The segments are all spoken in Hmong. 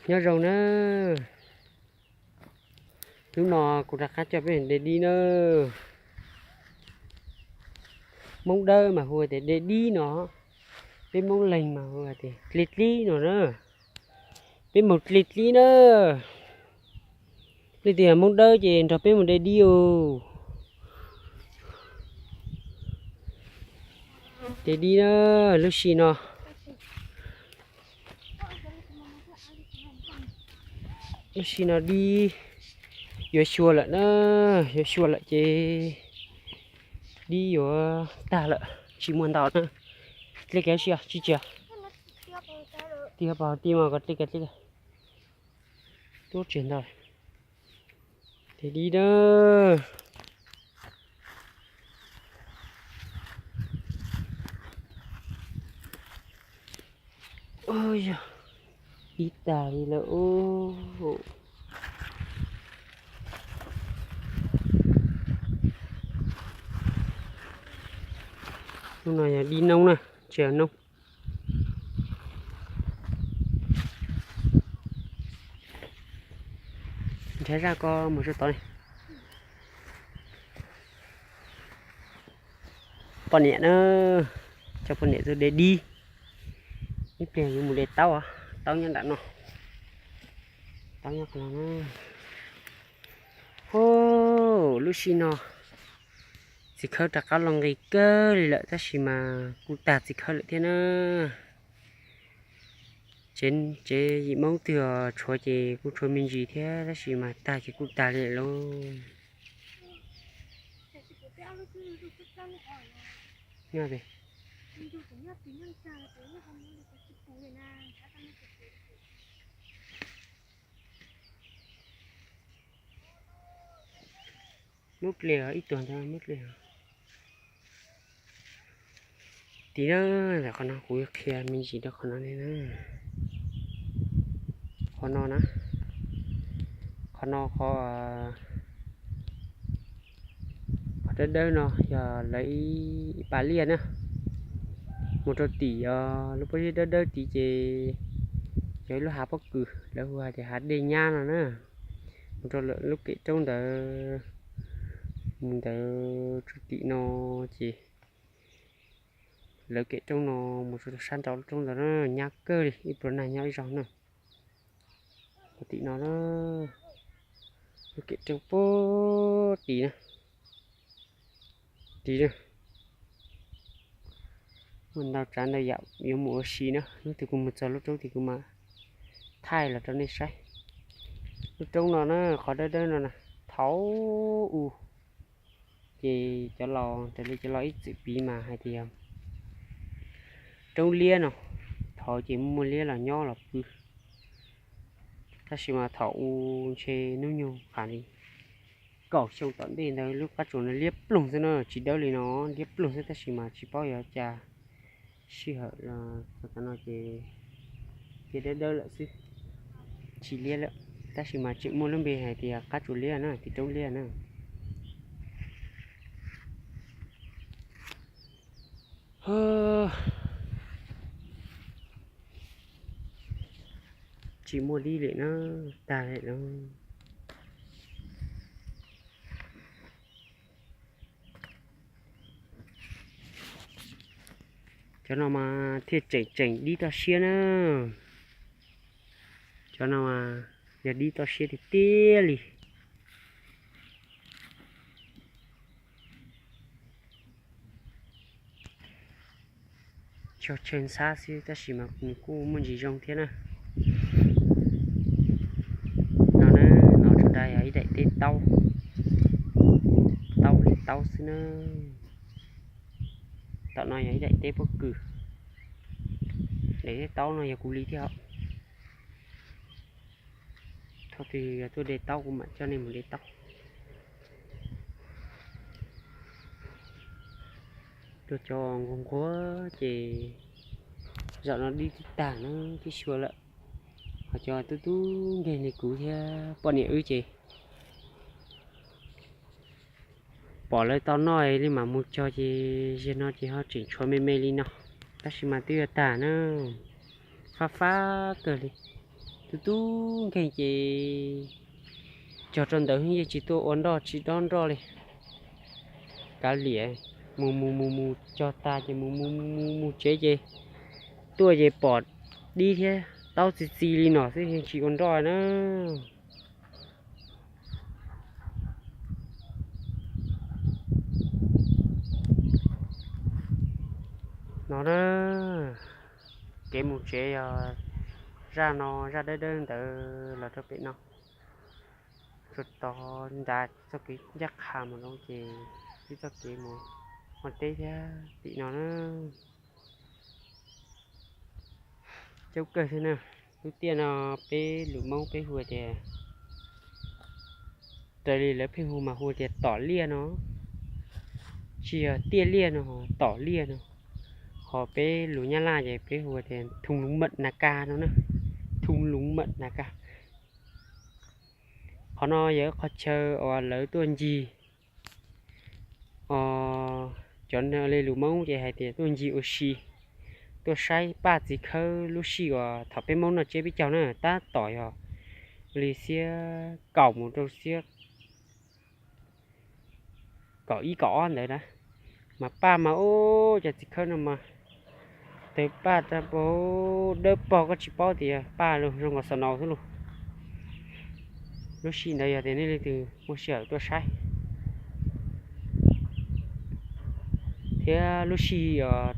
Nyob zoo na, hnub no kuv rov qab coj peb de dib na. Hmoob Dawb mas hu tias de dib no, peb Hmoob Leeg mas hu tias dle dib no na. Peb mus dle dib na. Leej twg yog Hmoob Dawb ces nrog peb mus de dib os. De dib na, lub sij no, lub sij no dib yuav xyuas lawm na, yuav xyuas lawm ces dib yuav tag lawm, tsis muaj ntau na. Dle kiag si, tsis tsis, tig pas ti mas kom dle kiag, dle kiag. Tuab tsis ntau. De dib na. Yog ib tag li lawm. Hnub no yog dib noob na, tsis yog noob. Nrhiav zaj ko mus rau tod ne. Poj niam na, coj poj niam tuaj de dib. Ib pliag yuav mus de taub, taub nyob nram no, taub nyob qhov no na. Hos, lub sij no txiv khawb rov qab los nqis kawg li lawm tab sis mas kuj tag txiv khawb lawm thiab na. Tsev, tsev yim Hmoob twg tshuav ces kuj tshuav me ntsis thiab tab sis mas tag ces kuj tag li lawm lauj. Nyob pem. Muab ple os, ib tug ntawd muab ple os. Tim na, ntawm qhov no kuv qhia me ntsis rau qhov no ne na. Qhov no na, qhov no qhov, qhov dawb dawb no yog lawv ib pas liaj na. Mus rau tim os, lub pob zeb dawb dawb tid ces yog ib lub hav pob kws, lawv hu hais tias hav dej nyab no na. Mus rau lawv lub kem roob ntawd, mus ntawd txog tim no ces lawv kem roob no mus rau sab nraud lub roob ntawd na, nyab kawg li, ib pluag nag nyob ib zaug na. Tim no na, lub kem roob puag tim na, tim na. Muaj ntau tsav ntau yam yuav mus ua si na, hnub twg kuv mus txog lub roob tid kuv mam thaij los rau nej saib. Lub roob no na, qhov dawb dawb no na, thaum ub ces cov laus, raws li cov laus ib txwm piv mas hais tias roob liab no, thaum ces muaj liab los nyob los pw. Tab sis mas thaum ub ntshe hnub nyoog qhov li kaum xyoo tom ntej ntawd lub qab tsuas no liab ploog xwb na, tsis dawb li no, liab ploog xwb tab sis mas tsis paub yog cas sij hawm los txog tav no ces cia dawb dawb lawm xwb, tsis liab lawm. Tab sis mas tseem muaj lub npe hais tias qab tsuas liab na, tim roob liab na. Tsis muaj dib li na, tag li na. Cov no mas thiaj tseem tseem dib toj siab na. Cov no mas yog dib toj siab tiag tiag li. Tso tseg ntxhab xwb tab sis mas nws kuj muaj ntsis zoo thiab na. No na, no tso da yog ib daim teb taub, taub li taub xwb na. Tom no yog ib daim teb pob kws. Daim teb taub no yog kuv li thiab. Thaum twg yog tuaj de taub kuv mam coj nej mus de taub. Tuaj cov nquag nquag ces zaum no dib twb tag na, twb xyuas lawm. Ho cov tub tub nkeeg li kuv thiab poj niam wb ces pom lawv tau noj li mam mus cog ces zaum no ces ho tseem tshuav me me li no. Tab sis mas twb yuav tag na, fab fab kawg li. Tus tub nkeeg ces cog rau ntawd yeej tsis tuaj ua nroj tsis dob nroj li. Kav liam, mus mus mus mus cog tas ces mus mus mus mus tsev ces tuaj ces pom dib thiab taub txi txiv li no xwb yeej tsis ua nroj na. No na, kev mus tsev yog zaj no, zaj dawb dawb ntawd los rau pem no. Tsuas tod nrad txoj kev ncaj qha mus no ces tib txoj kev mus ua teb thiab tim no na. Coob kawg thiab na. Lub tiaj no peb lus Hmoob peb hu tias, raws li lawv pheej hu mas hu tias tom liaj no, tsis yog tiaj liaj no, tom liaj no. Ho peb lus Nyab Laj ces peb hu tias thung lũng mận Naka no na, thung lũng mận Naka. Qhov no yog ib qhov chaw uas lawv tuaj ncig, cov li lus Hmoob ces hais tias tuaj ncig ua si, tuaj saib paj txiv khawb lub sij uas thaum peb Hmoob noj tsiab peb caug na, tab tom yog li xiab kaum mus rau xiab kaum ib kaum ob ntawd na. Mas paj mas ub, cov txiv khawb no mas tawg paj ta pag dawb paug, koj tsis paub tias paj los zoo nkaus xaus naus xwb lauj. Lub sij ntawd yog tias nej leej twg muaj sij hawm tuaj saib thiab lub sij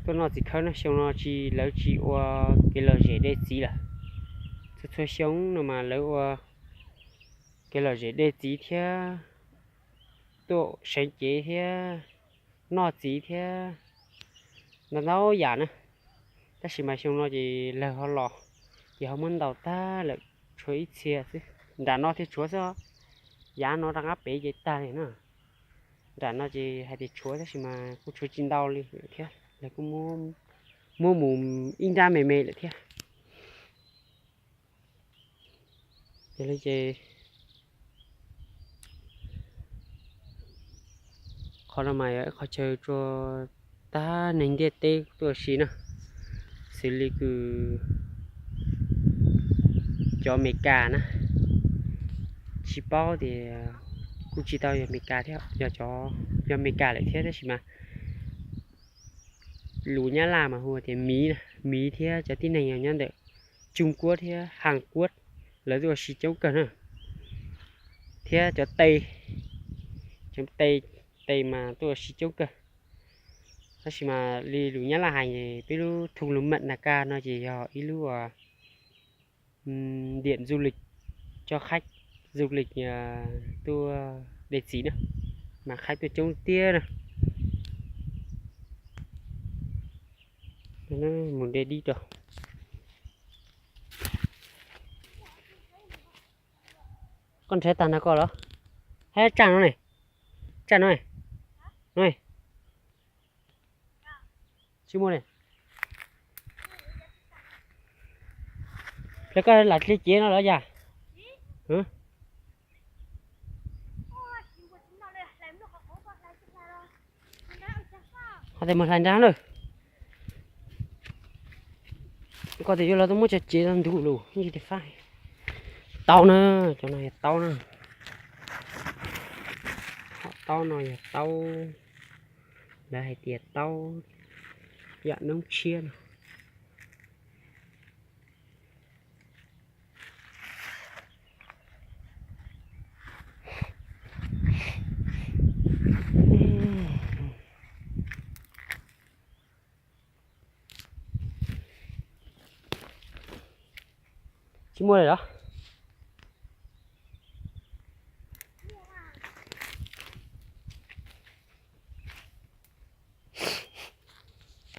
tuaj noj txiv khawb no, xyoo no tsis, lawv tsis ua kev lom zem de txiv lawm. Txhua txhua xyoo no mas lawv ua kev lom zem de txiv thiab tuaj seev cev thiab noj txiv thiab ntau ntau yam na. Tab sis mas xyoo no ces lawg ho los ces ho muab ntaus tag lawm, tshuav ib txhia xwb. Nram no thiaj tshuav xwb, yav no rov qab pem ces tag li na. Nram no ces hais tias tshuav tab sis mas kuj tshuav tsis ntau li thiab, lawv kuj muab mus ib nrab me me lawm thiab. Yog li ces qhov no mas yog ib qhov chaw tsuas tag neeg ntiaj teb tuaj ua si na, xws li kws cov Amelikas na, tsis paub tias kuj tsis tau yog Amelikas thiab, yog cov, yog Amelikas lawm thiab tab sis mas lus Nyab Laj mas hu tias miv, miv thiab cov tib neeg nyob ntawm Trung Quốc thiab Hàn Quốc lawv tuaj ua si coob kawg na, thiab cov Tây, cov Tây, Tây mas tuaj ua si coob kawg. Tab sis mas li lus Nyab Laj hais, peb lub thung lũng mận Naka no ces yog ib lub điểm du lịch cho khách du lịch tuaj de txiv na, mas khaib tuaj coob tiag na. Mus de dib rau. Koj nrhiav tag nrho koj los? Hab tsaj no ne, tsaj no, no, tsis muaj ne. Hle koj lam hle cev no los yam. Ho tes mus hlais nrag na. Koj tes yuav los tuaj muab cov cev no ntuj lus ib tis fab. Taub na, cov no yog taub na. Taub no yog taub, lawv hais tias taub yam noob tshiab no. Tsis muaj li los?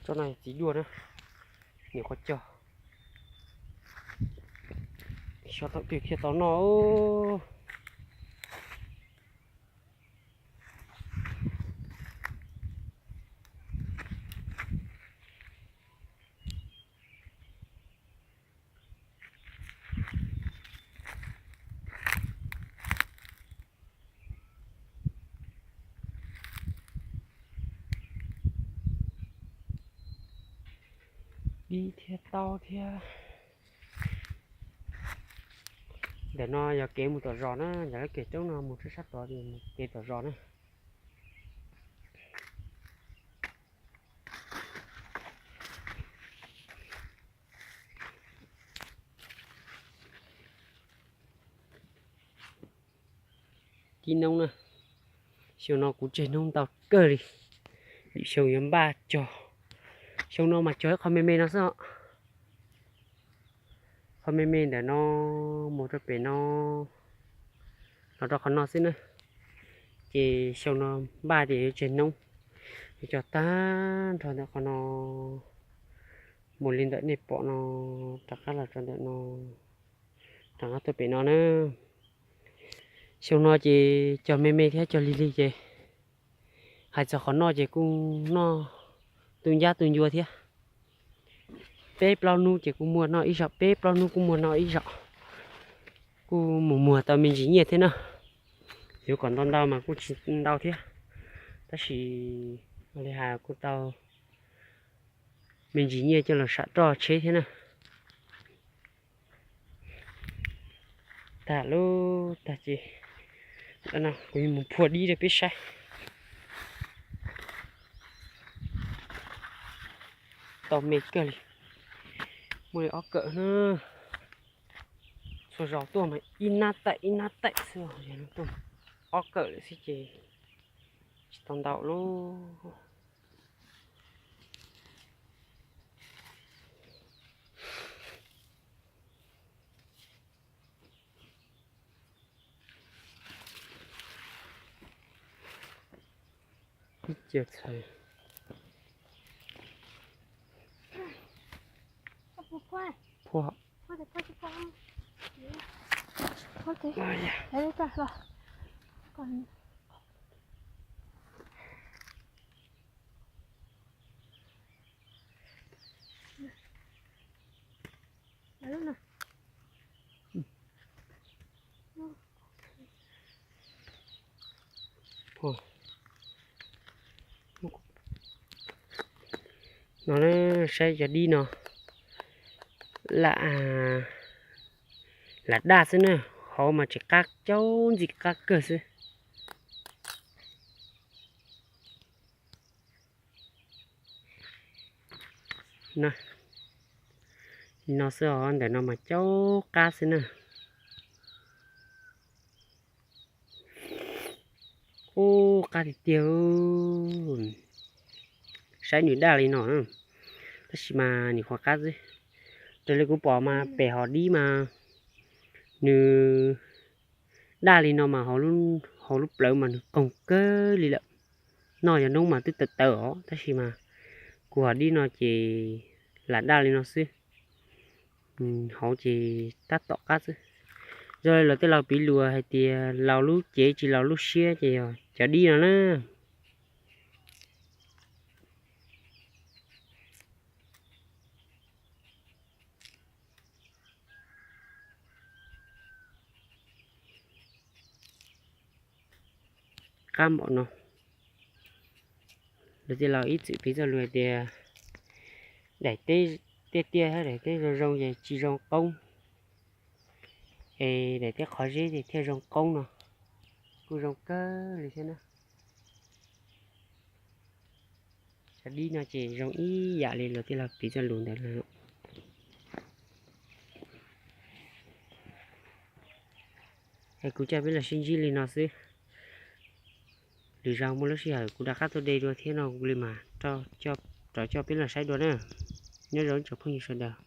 Tsob no txiv duaj na, nyuam qhuav cog. Xyov thaum twg thiaj tau noj. Dib thiab taub thiab. Ntawm no yog kev mus tom zos na, yog lub kev roob no mus rau sab tod ces mus kev tom zos na. Kib noob na, xyoo no kuv tseg noob ntau kawg li, lwm xyoo yuav npaj cog. Xyoo no mas cog ib qho me me no xwb os. Qhov me me ntawm no mus rau pem no, los rau qhov no xwb na. Ces xyoo no npaj tias yuav tseg noob, yuav cog tag nrho ntawm qhov no mus li ntawm nej pom no, rov qab los rau ntawm no, rov qab tuaj pem no na. Xyoo no ces cog me me thiab cog lig lig ces hais txog qhov noj ces kuj noj tu ncab tu ncua thiab. Peb plaub hnub ces kuj muaj noj ib zaug, peb plaub hnub kuj muaj noj ib zaug. Kuj mus muag tau me ntsis nyiaj thiab na. Yuav kom ntau ntau mas kuj tsis ntau thiab, tab sis ua li hais kuj tau me ntsis nyiaj coj los sam roj tsheb thiab na. Tag lub tag ces kuv yuav mus phua dib rau peb saib. Tau me kawg li, muaj li ob kawm na. Txhua zaus tuaj mas ib nab taim ib nab taim xwb, ob kawm lawm xwb ces tsis tau ntau lub. Ib ce txhais. Phua. No saib cov dib no, lam, lam daj xwb na, hauv mas tseem qab caub ntxim qab kawg xwb. Li no xwb os, ntawm no mas caub qab xwb na. Ub, qab tiag tiag. Saib nws daj li no, tab sis mas nws qhuav qab xwb. Raws li kuv pom mas pem hom dib mas nws daj li no mas hauv lub plawv mas nws qoog kawg li lawm. Noj yog noob mas twb tawv tawv os, tab sis mas kuv hom dib no ces lam daj li no xwb. Hauv ces tab tom qab xwb. Zoo li lawv tej laus piv lus hais tias laus lub cev tsis laus lub siab ces yog cov dib no na. Qab npaum no, lawv tej laus ib txwm piv txoj lus hais tias daim teb tiaj tiaj thiab daim teb zoo zoo ces tsis zoo qoob, es daim teb qhov zeb ces thiaj zoo qoob no, kuj zoo kawg li thiab na. Cov dib no ces zoo ib yam li lawv tej laus piv txoj lus ntawd lawm. Es kuv coj peb los sib ntsib li no xwb. Lwm zaus muaj lub sij hawm kuv rov qab tuaj de dua thiab no kuv li mas rov coj peb los saib dua na. Nyob zoo tsoom phooj ywg sawv daws.